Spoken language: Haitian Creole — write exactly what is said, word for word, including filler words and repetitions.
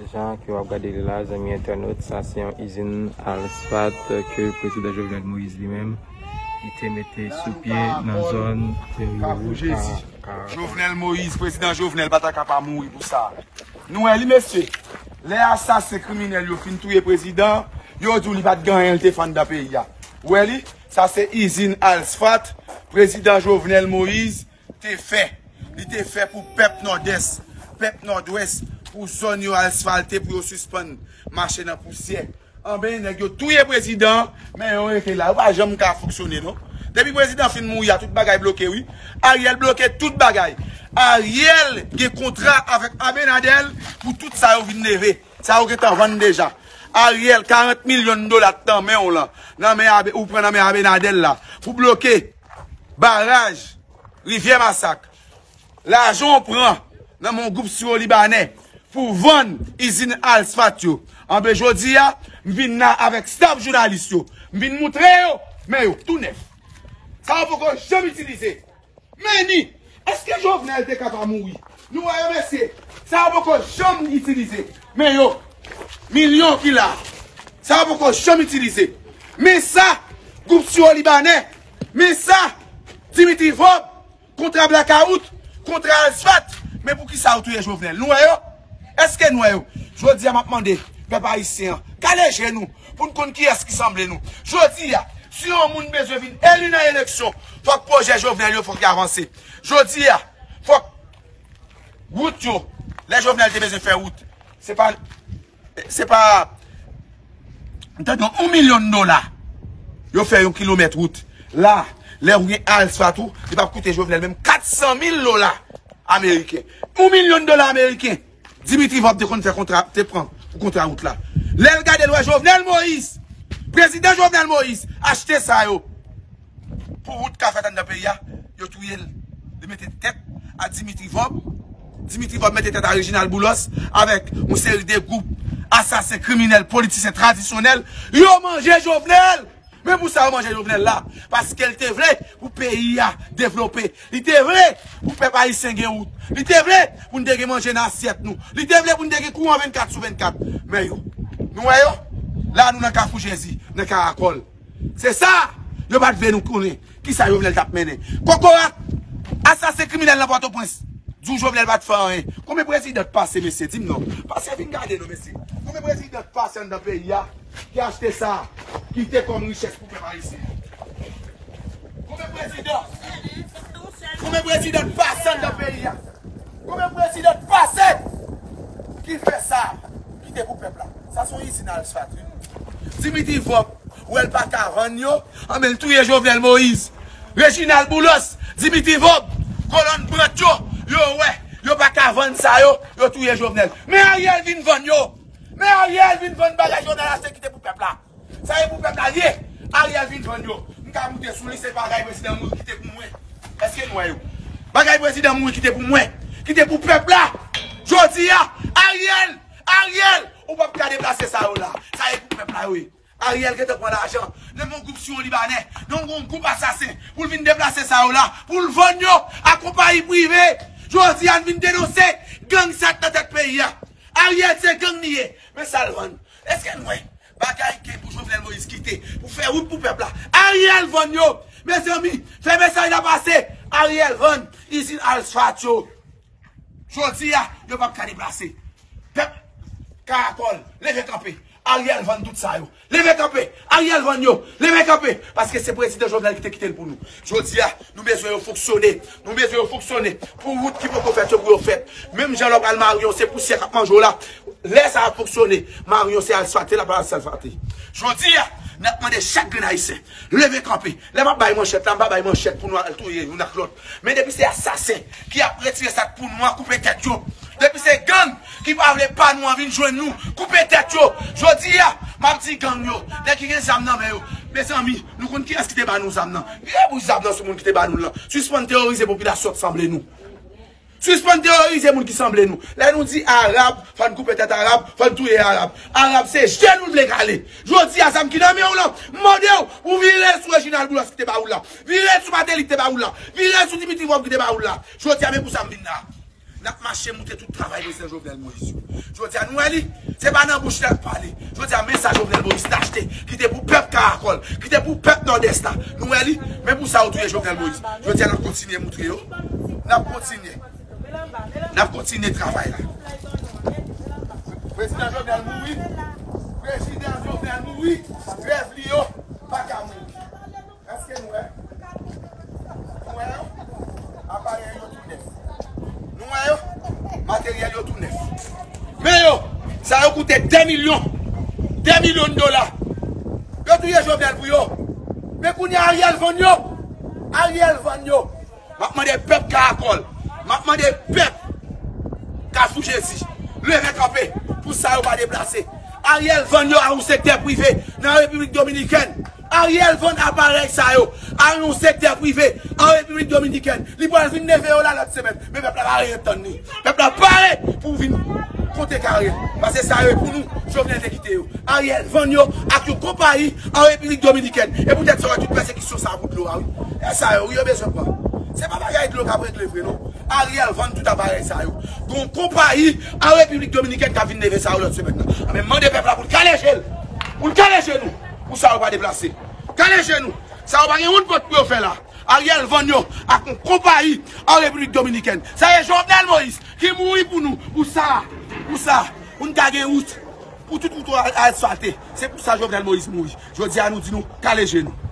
Jan ke w ap gade li la, zanmi entènot, sa se yon izin asfalt ke prezidan Jovenel Moïse li menm, li te mete sou pye nan zòn Tèriwo Kafou Jezi. Jovenel Moïse, prezidan Jovenel pa ta ka pa mouri pou sa. Nou wè li, mesye. Lè asasen kriminèl yo fin touye prezidan, yo di w li pa t gen anyen l te fè anndan peyi a. Ou wè li? Sa se izin asfalt prezidan Jovenel Moïse te fè. Li te fè pou pèp Nòdès, pèp Nòdwès, pou zòn yo asfalte, pou yo sispann mache nan pousyè. Anben, nèg yo touye prezidan, men yo rete la. Yo pa janm ka fonksyone, non. Depi prezidan fin mouri a, tout bagay bloke, wi. Ariel bloke tout bagay. Ariel gen kontra avèk Abinader pou tout sa yo vin leve. Sa yo gentan vann deja. Ariel, karant milyon dola t nan men w lan, nan men Abe-, ou pran nan men Abinader la, pou bloke baraj Rivyè Masak. Lajan w pran nan men yon gwoup siwo libanè pou vann izin asfalt yo. Anben jodi a, m vin la avèk staff jounalis yo. M vin moutre yo, men yo tou nèf. Sa yo poko janm itilize. Men ni, èske Jovenel te ka pa mouri? Nou wè yo, mesye. Sa yo poko janm itilize. Men yo, milyon ki la. Sa yo poko janm itilize. Men sa, gwoup siwo libanè. Men sa, Dimitri Vorbe, kontra blakawout, kontra asfalt. Men poukisa yo touye Jovenel? Nou wè yo? Èske nou wè yo? Jodi a, m ap mande pèp ayisyen an, kale je nou pou n konn kiyès ki sanble nou. Jodi a, si yon moun bezwen vin eli nan eleksyon, fòk pwojè Jovenel yo, fòk y avanse. Jodi a, fòk wout yo, lè Jovenel te bezwen fè wout, se pa, se pa, m tande yon milyon dola yo fè yon kilomèt wout. La, lè ou gen asfalt ou, li p ap koute Jovenel menm kat san mil dola ameriken. Yon milyon dola ameriken. Dimitri Vorbe te konn fè kontra, te pran pou kontra wout la. Lè l gade, l wè Jovenel Moïse, prezidan Jovenel Moïse, achte sa yo. Pou wout ka fèt anndan peyi a, yo touye l. Li mete tèt a Dimitri Vorbe. Dimitri Vorbe mete tèt a Reginald Boulos avèk yon seri de gwoup asasen, kriminèl, politisyen tradisyonèl. Yo manje Jovenel! Men pou sa yo manje Jovenel la, paske l te vle pou peyi a devlope. Li te vle pou pèp ayisyen gen wout. Li te vle pou n te gen manje nan asyèt nou. Li te vle pou n te gen kouran vennkat sou vennkat. Men yo, nou wè yo? La nou nan Kafou Jezi, nan Karakòl. Se sa, yo pa t vle nou konnen kisa Jovenel t ap mennen. Kokorat, asasen kriminèl nan Pòtoprens, di w Jovenel pa t fè anyen. Konbyen prezidan t pase, mesye? Di m non. Pase vin gade non, mesye. Konbyen prezidan t pase anndan peyi a ki achte sa, ki te kòm richès pou pèp ayisyen? Konbyen prezidan? Konbyen prezidan t pase anndan peyi a? Konbyen prezidan t pase ki fè sa ki te pou pèp la? Sa se yon izin asfalt, wi. Dimitri Vorbe, ou wè l pa ka vann yo, anben l touye Jovenel Moïse. Reginald Boulos, Dimitri Vorbe, kolòn brant yo, yo wè, yo pa ka vann sa yo, yo touye Jovenel. Men Ariel vin vann yo. Men Ariel vin vann bagay Jovenel achte ki te pou pèp la. Sa e pou pèp la l ye. Ariel vin vann yo. M ka moute sou li, se bagay prezidan mouri ki te pou mwen. Èske nou wè yo? Bagay prezidan mouri ki te pou mwen, ki te pou pèp la. Jodi a, Ariel, Ariel, ou p ap ka deplase sa yo la. Sa e pou pèp la yo ye. Ariel gentan pran lajan nan men yon gwoup siwo libanè, nan yon gwoup asasen, pou l vin deplase sa yo la, pou l vann yo a konpayi prive. Jodi a, n vin denonse gang sa k nan tèt peyi a. Ariel se gang li ye. Men sa l vann. Èske n wè bagay ke pou Jovenel Moïse kite pou fè wout pou pèp la? Ariel vann yo. Mezanmi, fè mesaj la pase. Ariel vann izin asfalt yo. Jodi a, yo p ap ka deplase. Pèp Karakòl, leve kanpe. Ariel vann tout sa yo. Leve kanpe. Ariel vann yo. Leve kanpe. Paske se prezidan Jovenel ki te kite l pou nou. Jodi a, nou bezwen yo fonksyone. Nou bezwen yo fonksyone. Pou wout ki poko fèt yo, pou yo fèt. Menm jan lè w pral Marion, se pousyè k ap manje w la. Lè sa ap fonksyone, Marion se asfalte, l ap asfalte. Jodi a, n ap mande chak grenn ayisyen, leve kanpe. Lè m ap bay manchèt la, m pa bay manchèt pou nou al touye youn ak lòt. Men depi se asasen ki ap retire sa k pou nou an, koupe tèt yo. Depi se gang ki pa vle pa nou an vin jwenn nou, koupe tèt yo. Jodi a, m ap di gang yo, nèg ki gen zam nan men yo, mezanmi, nou konn kiyès ki te ba nou zam nan. Vire bouch zam nan sou moun ki te ba nou l lan. Sispann teworize popilasyon k sanble nou. Sispann teworize moun ki sanble nou. Lè nou di Arab, fò n koupe tèt Arab, fò n touye Arab. Arab se je nou l vle kale. Jodi a, zam ki nan men w lan, m mande w pou vire sou Reginald Boulos ki te ba ou l la. Vire sou Martelly ki te ba ou l la. Vire sou Dimitri Vorbe ki te ba ou l la. Jodi a, men pou sa m vin la. N ap mache moutre tout travay Prezidan Jovenel Moïse yo. Jodi a, nou wè li, se pa nan bouch li ap pale. Jodi a, men sa Jovenel Moïse t achte, ki te pou pèp Karakòl, ki te pou pèp Nòdès la. Nou wè li, men pou sa yo touye Jovenel Moïse. Jodi a, n ap kontinye moutre yo. N ap kontinye. N ap kontinye travay la. Prezidan Jovenel mouri. Prezidan Jovenel mouri. Rèv li yo pa ka mouri. Èske nou wè? Nou wè yo? Aparèy yo tou nèf. Nou wè yo? Materyèl yo tou nèf. Men yo, sa yo koute de milyon. De milyon dola. Yo touye Jovenel pou yo. Men kounye a Ariel vann yo. Ariel vann yo. M ap mande pèp Karakòl, m ap mande pèp Kafou Jezi, leve kanpe pou sa yo pa deplase. Ariel vann yo a yon sektè prive nan Repiblik Dominikèn. Ariel vann aparèy sa yo a yon sektè prive an Repiblik Dominikèn. Li pral vin leve yo la lòt semèn. Men pèp la pa renmen tann li. Pèp la pare pou vin konte kare. Paske sa yo e pou nou, Jovenel te kite yo. Ariel vann yo ak yon konpayi an Repiblik Dominikèn. E poutèt sa w wè tout pèsekisyon sa a pou dlo a, wi. E sa yo, wi, yo bezwen pran. Se pa bagay dlo k ap regle vre, non. Ariel vann tout aparèy sa yo. Gon konpayi an Repiblik Dominikèn k ap vin leve sa yo lòt semèn nan. Anben, mande pèp la pou l kale je l. Pou l kale je nou. Pou sa yo pa deplase. Kale je nou. Sa yo pa gen wont vòt pou yo fè la. Ariel vann yo ak yon konpayi an Repiblik Dominikèn. Sa e Jovenel Moïse ki mouri pou nou. Pou sa, pou sa, pou n ka gen wout. Pou tout wout yo al asfalte. Se pou sa Jovenel Moïse mouri. Jodi a nou di nou, kale je nou.